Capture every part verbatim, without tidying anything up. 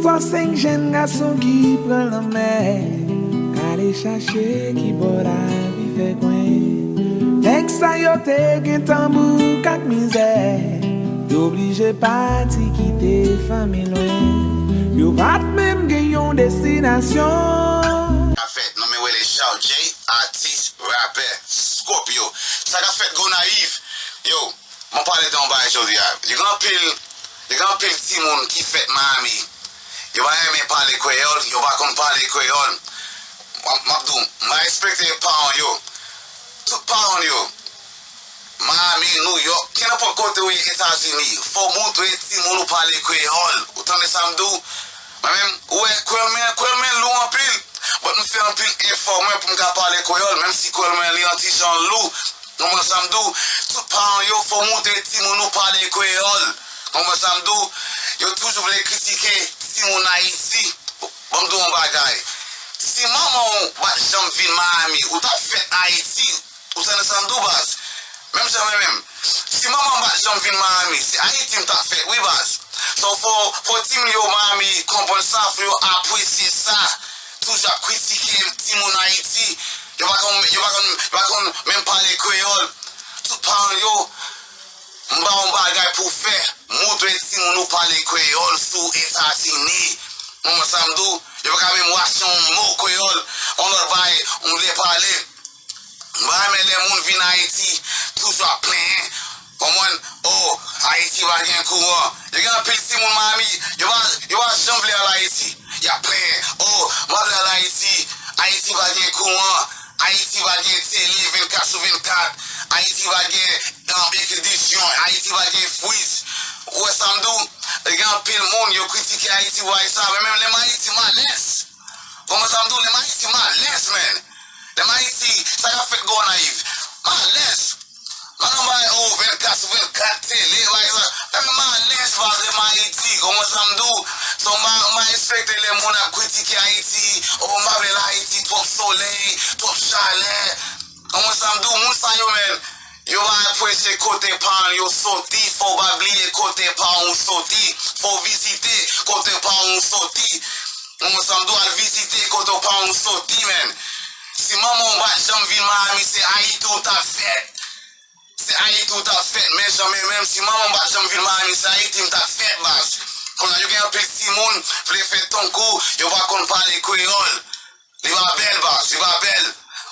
Fò senk jèn gason ki pran lanmè, ale chache ki bò lavi fè kwen. Nèg sa yo te gen tanbouk ak mizè, yo oblije pati kite fanmi lwen. Yo pa t menm gen yon destinasyon. K ap fèt, non men rele Charles J, atis, rapè, Scorpio. Sa k ap fèt, Gonayiv? Yo, mwen pale de yon bagay jodi a. Yo gen anpil, yo gen anpil timoun ki fèt Miami. Yo pa renmen pale kreyòl, yo pa konn pale kreyòl. M ap, m ap di w, m respekte paran yo. Tout paran yo, Miami, New York, kenenpòt kote w ye Etazini, fò w montre timoun ou pale kreyòl. Ou tande sa m di w? Mwen menm, ou wè, kreyòl mwen, kreyòl mwen lou anpil. But m fè anpil efò mwen pou m ka pale kreyòl, menm si kreyòl mwen li yon ti jan lou. Konprann sa m di w? Tout paran yo, fò w montre timoun ou pale kreyòl. Konprann sa m di w? Yo toujou vle kritike timoun Ayiti. Ban m di w yon bagay. Si manman w pa t janm vin Miami, ou t ap fèt Ayiti. Ou tande sa m di w, baz? Menm jan mwen menm. Si manman m pa t janm vin Miami, se Ayiti m t ap fèt, wi, baz. So, fò, fò timoun yo Miami konprann sa, fò yo apresye sa. Toujou ap kritike timoun Ayiti. Yo pa konn, yo pa konn, yo pa konn menm pale kreyòl. Tout paran yo, m ba w yon bagay pou w fè. Montre timoun ou pale kreyòl sou Etazini. Konprann sa m di w? Yo pa ka menm rache yon mo kreyòl, yon lòt bagay, ou vle pale. M pa renmen lè moun vin Ayiti, toujou ap plenyen. Konprann? Oh, Ayiti pa gen kouran. Yo gen anpil timoun Miami, yo pa, yo pa janm vle al Ayiti. Y ap plenyen. Oh, m pa vle al Ayiti. Ayiti pa gen kouran. Ayiti pa gen tele vennkat sou vennkat. Ayiti pa gen, um, air condition. Ayiti pa gen friz. Ou wè sa m di w? Gen anpil moun, yo kritike Ayiti pou bagay sa. Men menm lè m Ayiti, m alèz. Konprann sa m di w? Lè m Ayiti, m alèz, man. Lè m Ayiti, sa k ap fèt Gonayiv? M alèz. M pa nan bay, oh, vennkat sou vennkat tele, bagay sa. Men m alèz, baz, lè m Ayiti. Konprann sa m di w? So, m pa, m pa respekte lè moun ap kritike Ayiti. Oh, m pa vle al Ayiti, twòp solèy, twòp chalè. Konprann sa m di w? Moun sa yo, men, yo pa apresye kote paran yo soti. Fò w pa bliye kote paran w soti. Fò w vizite kote paran w soti. Konprann sa m di w? Al vizite kote paran w soti, men. Si manman w pa t janm vin Miami, se Ayiti w t ap fèt. Se Ayiti w t ap fèt, men jan men menm, si manman m pa t janm vin Miami, se Ayiti m t ap fèt, baz. Kounye a, yo gen anpil timoun, vle fè tankou yo pa konn pale kreyòl. Li pa bèl, baz, li pa bèl.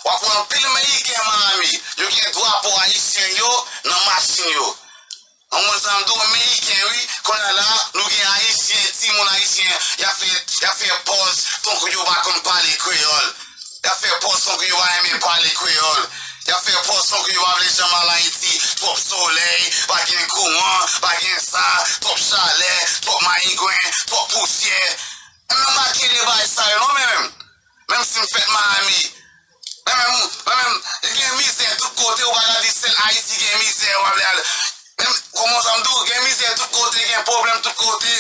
W ap wè anpil Meriken Miami, yo gen drapo ayisyen yo nan machin yo. Ou konprann sa m di w? Meriken, wi. Kounye a la, nou gen Ayisyen, timoun ayisyen, y ap fè, y ap fè pòz tankou yo pa konn pale kreyòl. Y ap fè pòz tankou yo pa renmen pale kreyòl. Y ap fè pòz tankou yo pa vle janm al Ayiti. Twòp solèy, pa gen kouran, pa gen sa, twòp chalè, twòp mayengwen, twòp pousyè. Men m pa kite bagay sa yo non, men menm. Menm si m fèt Miami. Men menm, men menm, gen mizè tout kote, ou pa ka di sèl Ayiti gen mizè, w ap ale. Men, kòman sa m di w, gen mizè tout kote, gen pwoblèm tout kote.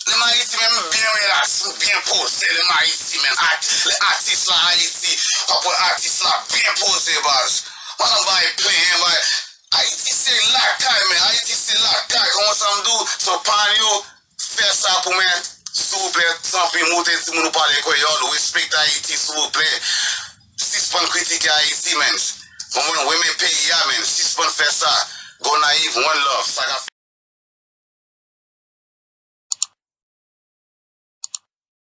Lè m Ayiti, men m byen relax, m byen poze, lè m Ayiti, men at-, lè atis la Ayiti, w ap wè atis la byen poze, baz. Mwen nan bay plenyen, bay. Ayiti se lakay, men, Ayiti se lakay, kòman sa m di w, so paran yo, fè sa pou mwen, silvouplè, tanpri, montre timoun nou pale kreyòl, respekte Ayiti, silvouplè. Sispann kritike Ayiti, men. Konprann, renmen peyi a, men. Sispann fè sa. Gonayiv, one love. Sa k ap